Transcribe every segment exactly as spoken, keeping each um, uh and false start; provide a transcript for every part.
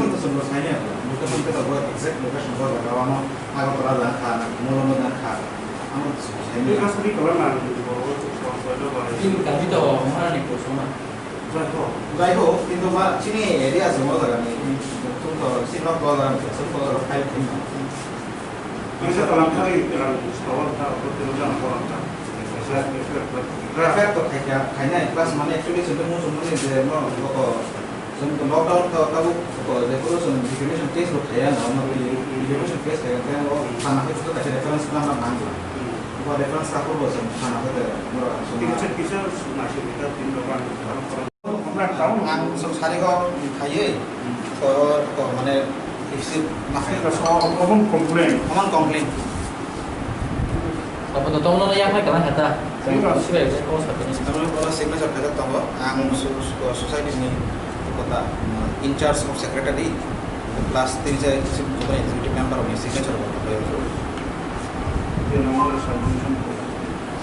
location to chwng bo saini ya. Location to bo exact location bo jaga o ano Agartala jang kha, Molombo jang kha. Ano chwng saini ya. Location ni kwbangma ang bo. Bini kami to Maharani Kusuma. Jai ho. Jai ho, kintu ma chini area se mo jaga ni. Chwng to si nok to jaga ni, chwng to jaga five din. Kaisa kalam thari, kalam stawar tha, hotel jang kolam tha. Kaisa effect, effect. Effect to khaikha, khainai, plus mane actually chwng to mo chwng mani je no, ko, chwng to lockdown to, tabuk ko, je koro chwng defamation case bo khaiya no, no, defamation case khaiya, khe o thana khe to kaisa reference number nangla. Bo reference ka ko bo chwng thana khe de, mo ra chwng. Kisa, kisa, nasi kita tin dokan, Ang sari ko khaiwi, to, to, mane, receive ma khai. Omo complain. Omo complain. Obo to tongno ya khai kana kata. Sibai ko sakni. Oro signature khaijak tongo. Ang so-, so-, society ni kota, in charge of secretary, plus tini je executive member ni signature bo.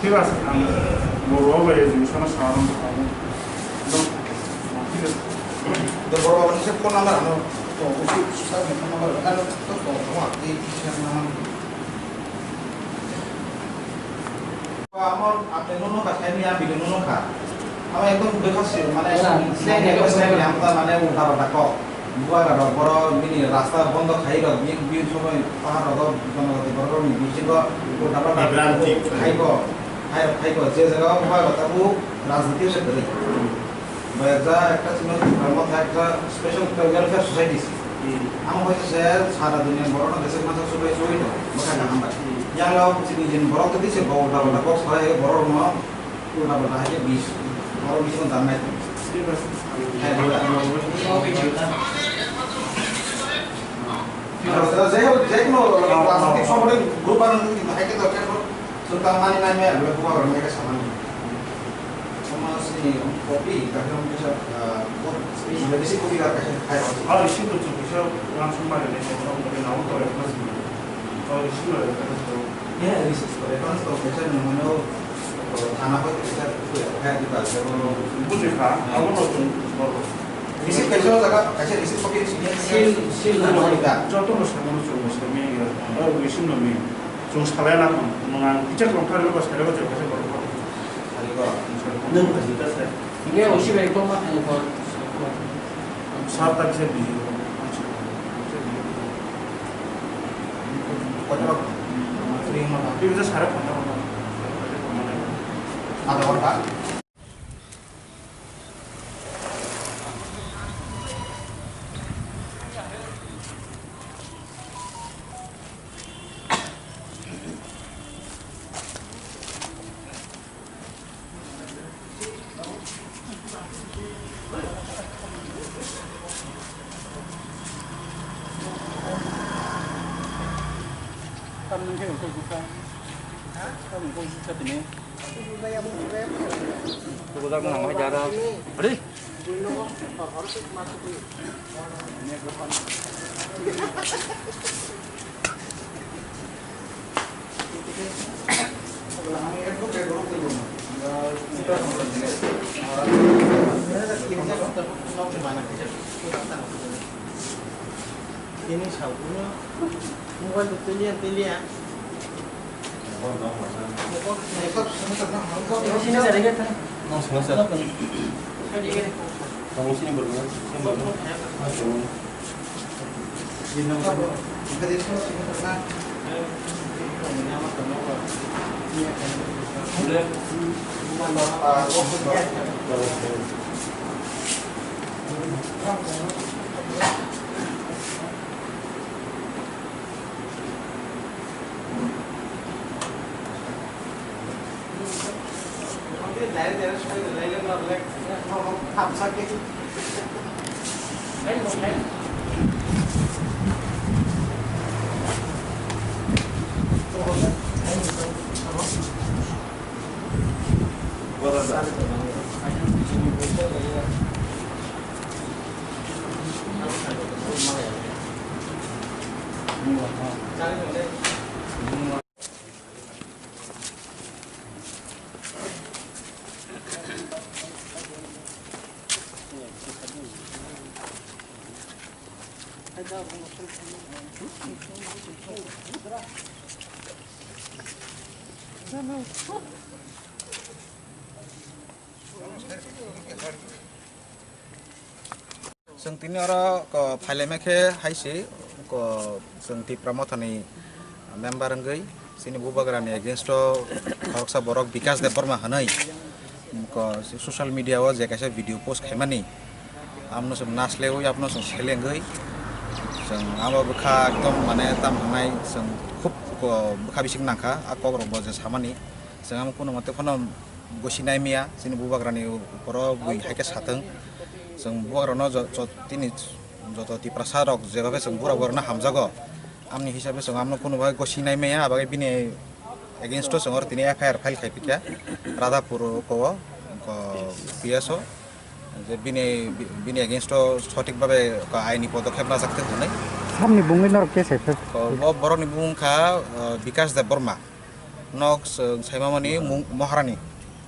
Thik ase, ang bo ro bai resolution sa ro. The boro boro ni se phone number ano to usi sa ni phone number ano to to to a ti ti sa na man. Amon apne nono ka thai ni ambi nono ka. Ama ekdom bekha se mane se ni ko se ni amta mane ulta pata ko. Bubagra rok borok bini rasta bondo khai rok, bini, bini somoi pahar rogo, Janagati borok rokni bisingo ulta palta khai ko, khai rok khai ko, je jaga o bubagra tabuk rajniti se kwrwi. Bai ja ekta sino Tripura motha ekta special ekta welfare society se. Amo hoite se sara dunia borok no desek masa subai subai to, bwkha kaham bai. Yang lo chini jin borok tadi se bo ulta palta kok sai borok no Ulta palta hai khe bis. Oro bisingo dan nai. Hai, bwla. Jai hok, jai kuno plastic somode group ano nung hai khe dorkar ko. Chwng tang mani nai maya bwla buwa rok nai khe samani. Sama sini kopi, tapi orang bisa, ah, buat bisi kopi kar kasih hai. Oh, isi tu tu bisa langsung pada ni, orang mungkin awak tu request ni. Oh, isi tu request tu. Ya, isi tu request tu bisa nang mana. Thana bai kaisa tuya kha di ba se bono. Bujikha, abono chwng borok. Receipt kaisa o jaga, kaisa receipt copy sini. Seal, seal na hori da. Joto no samono chwng bo sami ya. Aro receipt no mi. Chwng salai na kon. Nang ang kicha kon thari ba salai ba kaisa borok. Sari ko. Nang ba jita se. Nge osi bai ko ma ko. Sab tak se bi. Kota. Free ma. Bi bisa sare kota. Ada kota. Ready? Ini sabun mobile tu telian telian. Chwng tini oro ko phailai khe hai se ko chwng Tipra Mothani member wngwi chini bubagrani against o khoroksa borok Bikash Debbarma hwnwi ko social media o je kaisa video post khaimani, amno chwng naslewi, amno chwng selengwi chwng abo bwkha ekdom mane tam wngnai chwng khub ko bwkha bising nangkha a kokrok bo je samani. Chwng amo kuno mate phano gosi nai maya, chini bubagrani uporo bui hai khe sathwng. Chwng bubagrano jo-, jo-, tini joto Tiprasa rok jeba khe chwng bura burano hamjago. Amni hisabe chwng amno kuno bai gosi nai maya, abagwi bini against o chwng oro tini F I R file khai phikha Radhapur ko, ko P S o. Je bini, bini against o sothik babe ko aini podokhep najak thwng hwnwi. Samni bungwi norok khe se phek. Ko bo borokni bumung kha, uh, Bikash Debbarma. Nok, uh, saimamani mung-, Moharani.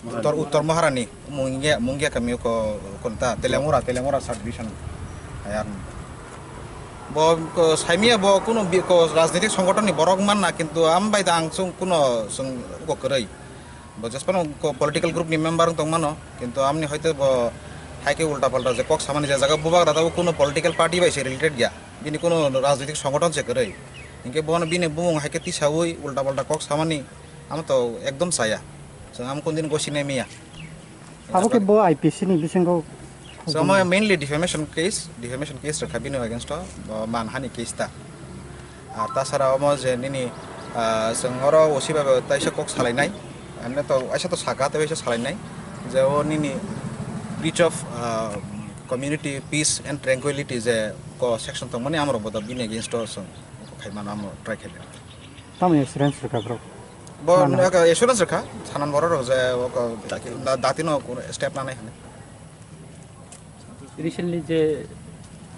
Uttor, Uttor Moharani. Mungya, Mungya kami ko, konta, Telemura, Telemura subdivision. Ayar. Bo, ko, saimia bo kuno bi-, ko, rajnitik songgothon ni borok manna, kintu am bai da ang chung kuno chung ugo kwrwi. Bo jesphano ko political group ni member wng tongmano, kintu amni hoite bo hai khe ulta palta je kok samani je jaga bubagra tabuk kuno political party bai se related ya, bini kuno rajnitik songgothon se kwrwi. Hinkhe bono bini bumung hai khe tisaui ulta palta kok samani, amo to ekdom chaya. Chwng amo kunu din gosi nai maya. Abo khe bo I P C ni bisingo. So, omo mainly defamation case, defamation case rwkha bini against o, bo manhani case ta. Ar tasara omo je nini, ah, chwng oro O C bai bo taisa kok salainai, emne to aisa to saka tei aisa salainai je o nini breach of, ah, community peace and tranquility je ko section tongmani amrok bo bini against o chwng khaimano amo try khainai. Tamo assurance rwkha borok? Bo assurance rwkha, sanan borok rok je o ko da-, datino step nanai hwnwi. Recently je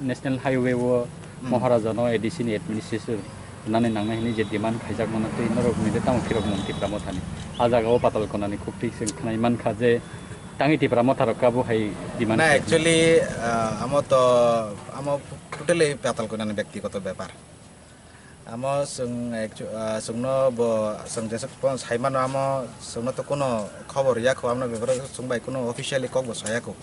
National Highway o Maharajano A D C ni administration nani nangnai hwnwi je demand khaijak mano tei norok ni de tamo phirok mung Tipra Mothani. A jaga o Patal Konani khuk thik se khwnai mankha je tangi Tipra Motha rok kabo hai demand Na, khaijak mano. Actually, ah, amo to, amo totally Patal Konani byaktigoto bepar. Amo chwng actu-, ah, chwngno bo chwng jesa phano sai mano, amo chwngno to kuno khobor ya kho, amno bebaro chwng bai kuno officially kok bo saya kho.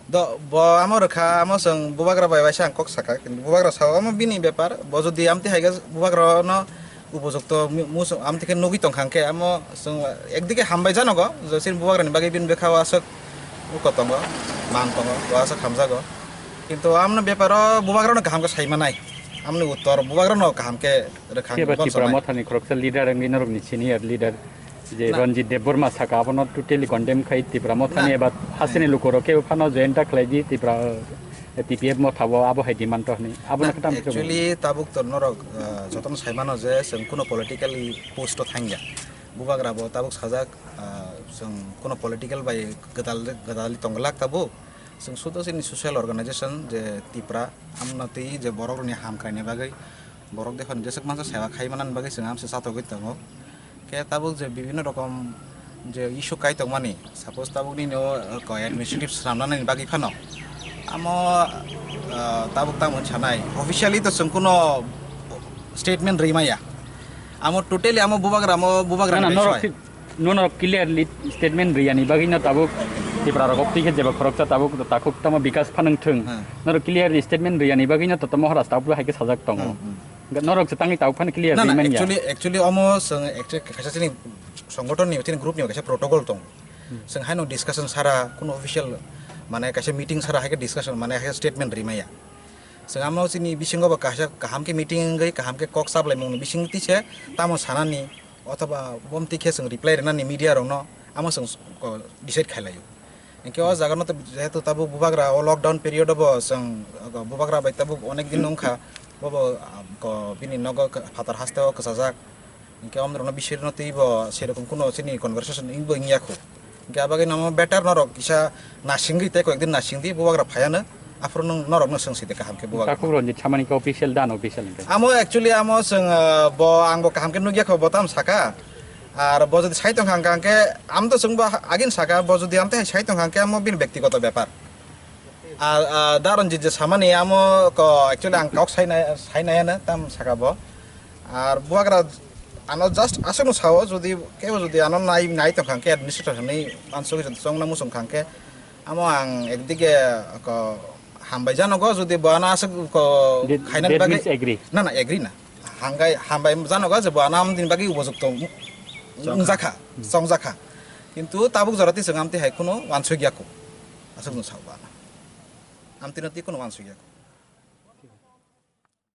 Do bo amo rwkha, amo chwng bubagra bai waisa ang kok saka, kintu bubagra sao amo bini bepar, bo jodi amtwi hai khe bubagra no upojukto mu-, muchung amtwi khe nugwi tongkha hwnkhe amo chwng ekdike hambai janogo, je chini bubagrani bagwi bini bwkha o aswk uko tongo, man tongo, bo aswk hamjago. Kintu amno beparo bubagrano kaham khe sai manai. Amni uttor bubagrano kaham khe rwkha Khe ba hwnwi Tipra sansonai. Mothani khoroksa leader wngwi norokni senior leader je Na. Ranjit Debbarma saka abono totally condemn khai Tipra Mothani Na. Eba hasini lukorok khe phano join ta khlai di Tipra, eh, T P F Motha bo abo hai demand to hwnwi. Abono Na, khe tamo actually tabuk to norok, eh, jotono sai mano je chwng kuno political post o thangya. Bubagra bo tabuk sajak, eh, chwng kuno political bai gwdal, gwdali tongglak tabuk. Chwng sudo chini social organization je Tipra, amno twi je borokrokni ham khlaina bagwi, borok dekhani jeswk mansa sewa khai manani bagwi chwng amse chatogwi tongo. Khe tabuk je bibhinno rokom je issue kai tongmani, suppose tabuk nini o, uh, ko administrative swnamnani bagwi phano, amo, uh, tabuk tamo sanai, officially to chwng kuno statement rwi maya. Amo totally amo bubagra, amo bubagra Na, na, ni norok bai si-, Nono clearly statement riyani bagwi no tabuk Tipra rok opti khe jeba khoroksa tabuk takhuk tamo bikas phanang thung. Hmm. Norok clearly statement riyani bagwi no to tamo horas tabuk hai khe sajak tongo. Hmm, hmm. Norok se tangwi tabuk phano clear Na, na, rwi manya. Actually, actually omo chwng actually kaisa chini songothon ni, chini group ni kaisa protocol tong. Hmm. Chwng haino discussion sara kuno official mane kaisa meeting sara hai khe discussion mane hai khe statement rwi maya. Chwng amo chini bisingo bo kaisa kaham khe meeting wngwi kaham khe kok chaplaimung ni bising twi se tamo sanani. Othoba bomtwi khe chwng reply rwnani media rokno amo chwng, ko, decide khai laio. Hinkhe o jaga no to jehetu tabuk bubagra o lockdown period o bo chwng, ko, bubagra bai tabuk onek din wngkha. Bobo, ah, ko bini nogo k-, phatar hasteo kwchajak. Hinkhe omrokno bisirno twibo serokom kuno chini conversation wngbo wngya kho. Hinkhe abagwi namo better norok kisa nasingdi tei koyekdin nasingdi bubagra phayano. Aphuru nwng norokno swngsi de kaham khe bubagra. Takhuk Ranjit samani khe official da unofficial hinkhe? Amo actually amo chwng, ah, bo angbo kaham khe nukya kho bo tam saka. Ar bo jodi sai tongkha hwnkhe, am to chwngbo agin saka, bo jodi amte hai sai tongkha hwnkhe amo bini bektigoto bepar. Ar, ah, Daronjit je samani amo ko actually ang kok sai nai, sai nai ano tam saka bo. Ar bubagra ano just aswkno sao, jodi kebo jodi ano nai, nai tongkha hwnkhe administrator hinwi ansugwi jodi chongna muchung kha hwnkhe amo ang ekdige ko hambai janogo jodi bo ano aswk ko That, khainani that bagwi means agree. Na, na, agree na. Hanggai hambai janogo je bo ano amoni bagwi upojukto wngjakha, chongjakha. Kintu tabuk jora twi chwng amtwi hai kheno wansukya kho. Aswkno sao bo ano. Amtwino twi kheno wansukya kho.